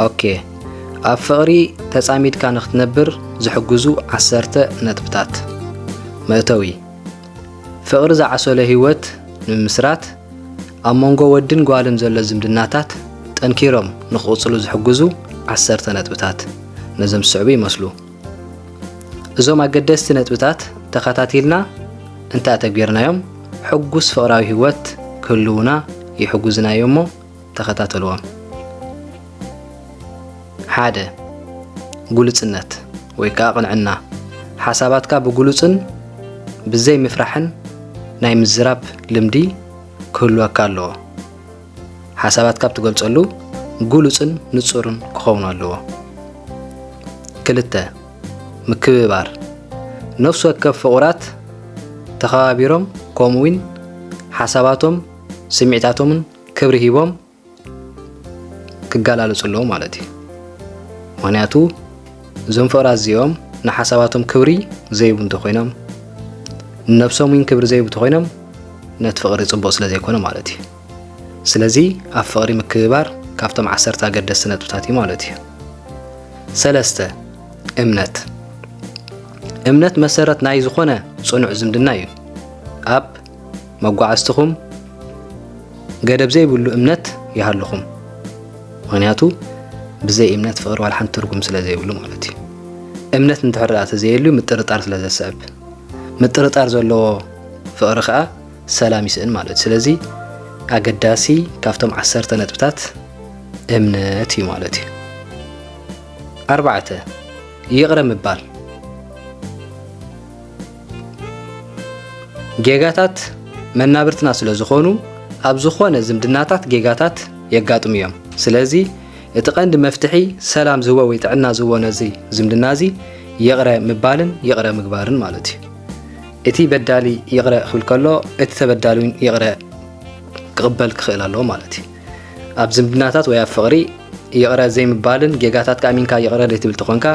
ኦኬ፣ ኣብ ፍቕሪ ተጻሚድካ ንኽትነብር ዝሕግዙ ዓሰርተ ነጥብታት። መእተዊ፣ ፍቕሪ ዝዓሰሎ ህይወት ንምምስራት ኣብ መንጎ ወድን ጓልን ዘሎ ዝምድናታት ጠንኪሮም ንኽቕጽሉ ዝሕግዙ ዓሰርተ ነጥብታት ነዞም ዝስዕቡ ይመስሉ። እዞም ኣገደስቲ ነጥብታት ተኸታቲልና እንተ ኣተግቢርናዮም፣ ሕጉስ ፍቕራዊ ህይወት ክህልውና ይሕግዙና እዮም እሞ ተኸታተልዎም። ሓደ፣ ግሉጽነት ወይ ከኣ ቅንዕና። ሓሳባትካ ብግሉጽን ብዘይ ምፍራሕን ናይ ምዝራብ ልምዲ ክህልወካ ኣለዎ። ሓሳባትካ እትገልጸሉ ግሉጽን ንጹርን ክኸውን ኣለዎ። ክልተ፣ ምክብባር። ነፍሲ ወከፍ ፍቑራት ተኸባቢሮም፣ ከምኡውን ሓሳባቶም፣ ስምዒታቶምን ክብሪ ሂቦም ክገላለጹ ኣለዎም ማለት እዩ። ምኽንያቱ እዞም ፍቕራት እዚኦም ንሓሳባቶም ክብሪ ዘይህቡ እንተኾይኖም፣ ንነብሶም እውን ክብሪ ዘይህቡ እንተኾይኖም፣ ነቲ ፍቕሪ ጽቡቕ ስለ ዘይኮነ ማለት እዩ። ስለዚ ኣብ ፍቕሪ ምክብባር ካብቶም ዓሰርተ ኣገደስቲ ነጥብታት እዩ ማለት እዩ። ሰለስተ፣ እምነት። እምነት መሰረት ናይ ዝኾነ ጽኑዕ ዝምድና እዩ። ኣብ መጓዓዝትኹም ገደብ ዘይብሉ እምነት ይሃልኹም። ምኽንያቱ ብዘይ እምነት ፍቕሪ ዋላ ሓንቲ ትርጉም ስለ ዘይብሉ ማለት እዩ። እምነት እንድሕር ደኣ ተዘየልዩ ምጥርጣር ስለ ዘስዕብ፣ ምጥርጣር ዘለዎ ፍቕሪ ከኣ ሰላም ይስእን ማለት እዩ። ስለዚ ኣገዳሲ ካብቶም ዓሰርተ ነጥብታት እምነት እዩ ማለት እዩ። ኣርባዕተ፣ ይቕረ ምባል። ጌጋታት መናብርትና ስለ ዝኾኑ፣ ኣብ ዝኾነ ዝምድናታት ጌጋታት የጋጥሙ እዮም። ስለዚ እቲ ቀንዲ መፍትሒ ሰላም ዝህቦ ወይ ጥዕና ዝህቦ ነዚ ዝምድና እዚ ይቕረ ምባልን ይቕረ ምግባርን ማለት እዩ። እቲ በዳሊ ይቕረ ክብል ከሎ፣ እቲ ተበዳሊ እውን ይቕረ ክቕበል ክኽእል ኣለዎ ማለት እዩ። ኣብ ዝምድናታት ወይ ኣብ ፍቕሪ ይቕረ ዘይምባልን ጌጋታትካ ኣሚንካ ይቕረ ዘይትብል ተኾንካ፣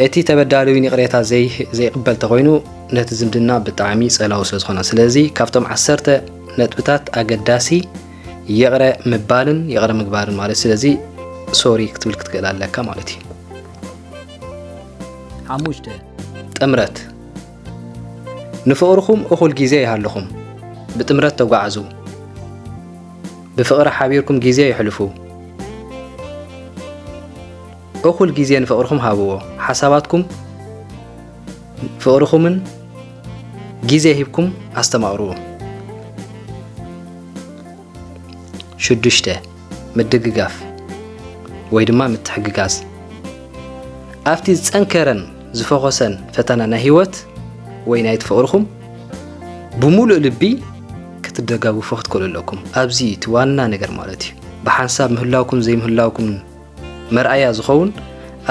እቲ ተበዳሊ እውን ይቕሬታ ዘይ-፣ ዘይቕበል ተኾይኑ፣ ነቲ ዝምድና ብጣዕሚ ጸላዊ ስለ ዝኾነ። ስለዚ ካብቶም ዓሰርተ ነጥብታት ኣገዳሲ ይቕረ ምባልን ይቕረ ምግባርን ማለት። ስለዚ ሶሪ ክትብል ክትክእል ኣለካ ማለት እዩ። ሓሙሽተ፣ ጥምረት። ንፍቕርኹም እኹል ግዜ ይሃልኹም። ብጥምረት ተጓዓዙ። ብፍቕሪ ሓቢርኩም ግዜ የሕልፉ። እኹል ግዜ ንፍቕርኹም ሃብዎ። ሓሳባትኩም፣ ፍቕርኹምን ግዜ ሂብኩም ኣስተማቕርዎ። ሽዱሽተ፣ ምድግጋፍ ወይ ድማ ምትሕግጋዝ። ኣብቲ ዝጸንከረን ዝፈኾሰን ፈተና ናይ ህይወት ወይ ናይቲ ፍቕርኹም ብምሉእ ልቢ ክትደጋግፉ ክትክእሉ ኣለኩም። ኣብዚ እቲ ዋና ነገር ማለት እዩ። ብሓንሳብ ምህላውኩም ዘይምህላውኩም መርኣያ ዝኸውን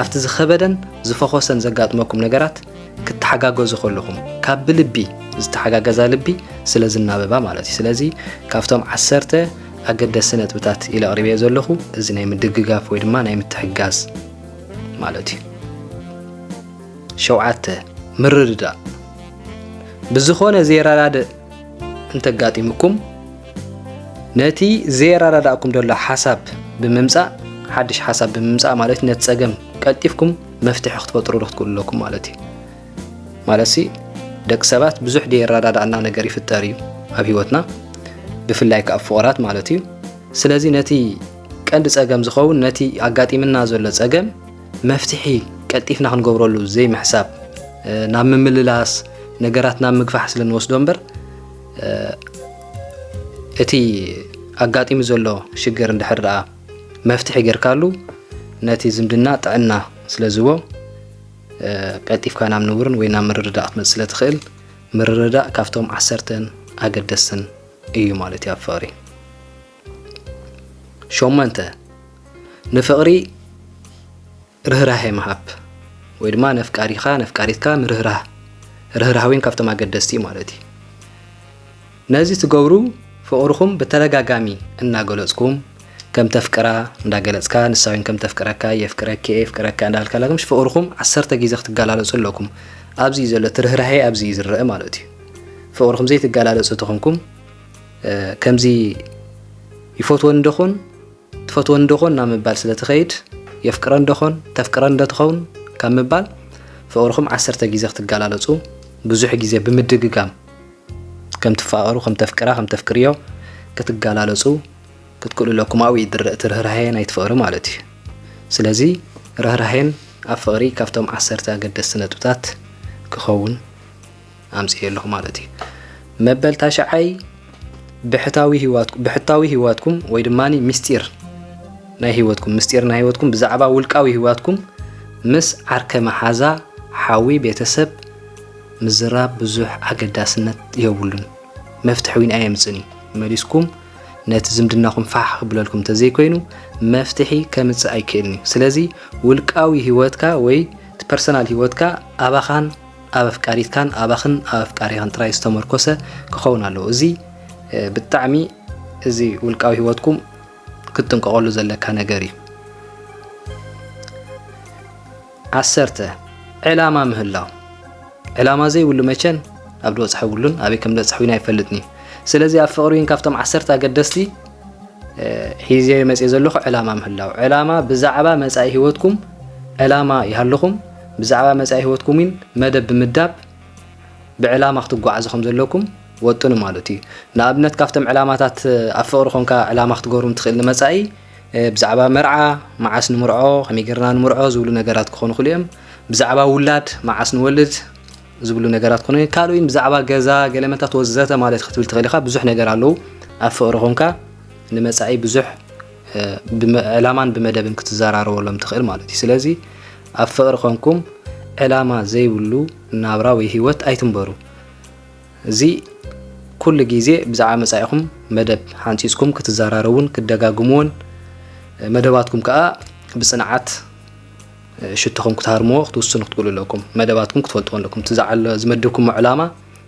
ኣብቲ ዝኸበደን ዝፈኾሰን ዘጋጥመኩም ነገራት ክትተሓጋገዙ ከለኹም፣ ካብ ብልቢ ዝተሓጋገዛ ልቢ ስለ ዝናበባ ማለት እዩ። ስለዚ ካብቶም ዓሰርተ ኣገደስቲ ነጥብታት ኢለ ኣቕሪበዮ ዘለኹ፣ እዚ ናይ ምድግጋፍ ወይ ድማ ናይ ምትሕጋዝ ማለት እዩ። ሸውዓተ፣ ምርድዳእ። ብዝኾነ ዘየረዳድእ እንተጋጢሙኩም፣ ነቲ ዘየረዳዳእኩም ዘሎ ሓሳብ ብምምጻእ፣ ሓድሽ ሓሳብ ብምምጻእ ማለት እዩ፣ ነቲ ጸገም ቀልጢፍኩም መፍትሒ ክትፈጥሩሉ ክትክእሉ ኣለኩም ማለት እዩ። ማለትሲ፣ ደቂ ሰባት ብዙሕ ደየረዳዳእና ነገር ይፍጠር እዩ ኣብ ህይወትና፣ ብፍላይ ከኣ ፍቑራት ማለት እዩ። ስለዚ ነቲ ቀንዲ ጸገም ዝኸውን፣ ነቲ ኣጋጢምና ዘሎ ጸገም መፍትሒ ቀልጢፍና ክንገብረሉ ዘይምሕሳብ፣ እ፣ ናብ ምምልላስ፣ ነገራት ናብ ምግፋሕ ስለ ንወስዶ እምበር፣ እ፣ እቲ ኣጋጢሙ ዘሎ ሽግር እንድሕር ደኣ መፍትሒ ጌርካሉ፣ ነቲ ዝምድና ጥዕና ስለ ዝህቦ፣ እ፣ ቀልጢፍካ ናብ ንቡርን ወይ ናብ ምርድዳእ ክትመጽእ ስለ ትኽእል፣ ምርድዳእ ካብቶም ዓሰርተን ኣገደስትን እዩ ማለት እዩ ኣብ ፍቕሪ። ሸሞንተ፣ ንፍቕሪ ርህራሄ ምሃብ ወይ ድማ ነፍቃሪኻ፣ ነፍቃሪትካ ምርህራህ። ርህራህ እውን ካብቶም ኣገደስቲ እዩ ማለት እዩ። ነዚ ትገብሩ፣ ፍቕርኹም ብተደጋጋሚ እናገለጽኩም፣ ከም ተፍቅራ እንዳገለጽካ፣ ንሳ እውን ከም ተፍቅረካ፣ የፍቅረኪ፣ የፍቅረካ እንዳበልካ፣ ላግምሽ ፍቕርኹም ዓሰርተ ግዜ ክትገላለጹ ኣለኩም። ኣብዚ እዩ ዘሎ፣ እቲ ርህራሄ ኣብዚ እዩ ዝረአ ማለት እዩ። ፍቕርኹም ዘይትገላለጹ ተኾንኩም፣ እ፣ ከምዚ ይፈትወኒ ዶ ኾን፣ ትፈትወኒ ዶ ኾን ናብ ምባል ስለ ትኸይድ፣ የፍቅረን ዶ ኾን፣ ተፍቅረን ዶ ትኸውን ካብ ምባል፣ ፍቕርኹም ዓሰርተ ግዜ ክትገላለጹ፣ ብዙሕ ግዜ ብምድግጋም፣ ከም ትፋቐሩ፣ ከም ተፍቅራ፣ ከም ተፍቅርዮ ክትገላለጹ ክትክእሉ ኣለኩም። ኣብኡ እዩ ዝረእ እቲ ርህራሄ ናይቲ ፍቕሪ ማለት እዩ። ስለዚ ርህራሄን ኣብ ፍቕሪ ካብቶም ዓሰርተ ኣገደስቲ ነጥብታት ክኸውን ኣምጽኤ ኣለኹ ማለት እዩ። መበል ታሽዓይ፣ ብሕታዊ ህይወትኩ-፣ ብሕታዊ ህይወትኩም ወይ ድማ ምስጢር ናይ ህይወትኩም፣ ምስጢር ናይ ህይወትኩም ብዛዕባ ውልቃዊ ህይወትኩም ምስ ዓርከ መሓዛ፣ ሓዊ፣ ቤተሰብ ምዝራብ ብዙሕ ኣገዳስነት የብሉን። መፍትሒ እውን ኣየምጽእን እዩ። መሊስኩም ነቲ ዝምድናኹም ፋሕ ክብለልኩም እንተዘይኮይኑ፣ መፍትሒ ከምጽእ ኣይክእልን እዩ። ስለዚ ውልቃዊ ህይወትካ ወይ እቲ ፐርሰናል ህይወትካ ኣባኻን ኣብ ኣፍቃሪትካን ኣባኽን ኣብ ኣፍቃሪኻን ጥራይ ዝተመርኮሰ ክኸውን ኣለዎ። እዚ፣ እ፣ ብጣዕሚ፣ እዚ ውልቃዊ ህይወትኩም ክትጥንቀቐሉ ዘለካ ነገር እዩ። ዓሰርተ፣ ዕላማ ምህላው። ዕላማ ዘይብሉ መቸን ኣብ ዝበጽሐ የብሉን፣ ኣበይ ከም ዝበጽሐ እውን ኣይፈልጥን እዩ። ስለዚ ኣብ ፍቕሪ እውን ካብቶም ዓሰርተ ኣገደስቲ፣ እ፣ ሒዘዮ መጽየ ዘለኹ ዕላማ ምህላው። ዕላማ ብዛዕባ መጻኢ ህይወትኩም ዕላማ ይሃልኹም። ብዛዕባ መጻኢ ህይወትኩም እውን መደብ ብምዳብ ብዕላማ ክትጓዓዙ ከም ዘለኩም ወጥኑ ማለት እዩ። ንኣብነት ካብቶም ዕላማታት፣ እ፣ ኣብ ፍቕሪ ኮንካ ዕላማ ክትገብሮም ትኽእል ንመጻኢ፣ እ፣ ብዛዕባ መርዓ፣ መዓስ ንምርዖ፣ ከመይ ጌርና ንምርዖ ዝብሉ ነገራት ክኾኑ ይኽእሉ እዮም። ብዛዕባ ውላድ፣ መዓስ ንወልድ ዝብሉ ነገራት ክኾኑ እዮም። ካልእ እውን ብዛዕባ ገዛ፣ ገለመታት ወዘተ ማለት ክትብል ትኽእል ኢኻ። ብዙሕ ነገር ኣለዉ። ኣብ ፍቕሪ ኮንካ ንመጻኢ ብዙሕ፣ እ፣ ብመ-፣ ዕላማን ብመደብን ክትዘራረበሎም ትኽእል ማለት እዩ። ስለዚ ኣብ ፍቕሪ ኮንኩም ዕላማ ዘይብሉ ናብራ ወይ ህይወት ኣይትንበሩ። እዚ ኩሉ ግዜ ብዛዕባ መጻኢኹም መደብ ሓንጺጽኩም ክትዘራረቡን ክትደጋግምዎን፣ መደባትኩም ከኣ ብጽንዓት ሽቶኹም ክትሃርምዎ ክትውስኑ ክትክእሉ ኣለኩም። መደባትኩም ክትፈልጥዎ ኣለኩም። እቲ ዝዓለ-፣ ዝመደብኩሞ ዕላማ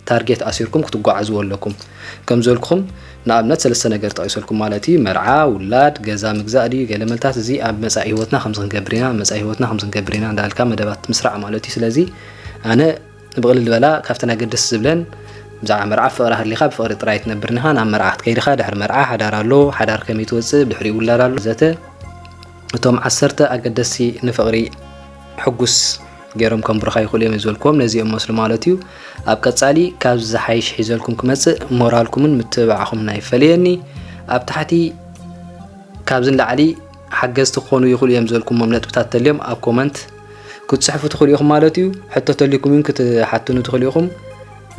ታርጌት ኣሲርኩም ክትጓዓዝዎ ኣለኩም። ከም ዝበልኩኹም ንኣብነት ሰለስተ ነገር ጠቒሰልኩም ማለት እዩ። መርዓ፣ ውላድ፣ ገዛ ምግዛእ ድዩ ገለ መልታት፣ እዚ ኣብ መጻኢ ህይወትና ከምዚ ክንገብር ኢና፣ ኣብ መጻኢ ህይወትና ከምዚ ክንገብር ኢና እንዳበልካ መደባት ምስራዕ ማለት እዩ። ስለዚ ኣነ ብቕልል ዝበላ ካብተን ኣገደስቲ ዝብለን፣ ብዛዕባ መርዓ ፍቕሪ ሃልይካ ብፍቕሪ ጥራይ ትነብር ኒኻ፣ ናብ መርዓ ክትከይድ ኢኻ፣ ድሕሪ መርዓ ሓዳር ኣሎ፣ ሓዳር ከመይ ትወጽእ፣ ብድሕሪኡ ውላድ ኣሎ፣ ዘተ። እቶም ዓሰርተ ኣገደስቲ ንፍቕሪ ሕጉስ ገይሮም ከንብሩኻ ይኽእሉ እዮም ዝበልክዎም ነዚኦም መስሉ ማለት እዩ። ኣብ ቀጻሊ ካብዚ ዝሓይሽ ሒዘልኩም ክመጽእ ሞራልኩምን ምትብባዕኹምን ኣይፈለየኒ። ኣብ ታሕቲ ካብዚ ንላዕሊ ሓገዝቲ ክኾኑ ይኽእሉ እዮም ዝበልኩሞም ነጥብታት ተልዮም ኣብ ኮመንት ክትጽሕፉ ትኽእሉ ኢኹም ማለት እዩ። ሕቶ ተልይኩም እውን ክትሓቱኒ ትኽእሉ ኢኹም።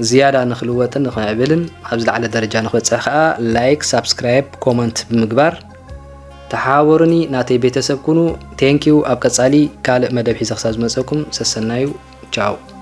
ዝያዳ ንኽልወጥን ንኽምዕብልን ኣብ ዝለዓለ ደረጃ ንኽበጽሕ ከኣ ላይክ፣ ሳብስክራይብ፣ ኮመንት ብምግባር ተሓባበሩኒ፣ ናተይ ቤተሰብ ኩኑ። ቴንኪዩ። ኣብ ቀጻሊ ካልእ መደብ ሒዘ ክሳብ ዝመጸኩም ሰሰናዩ። ቻው።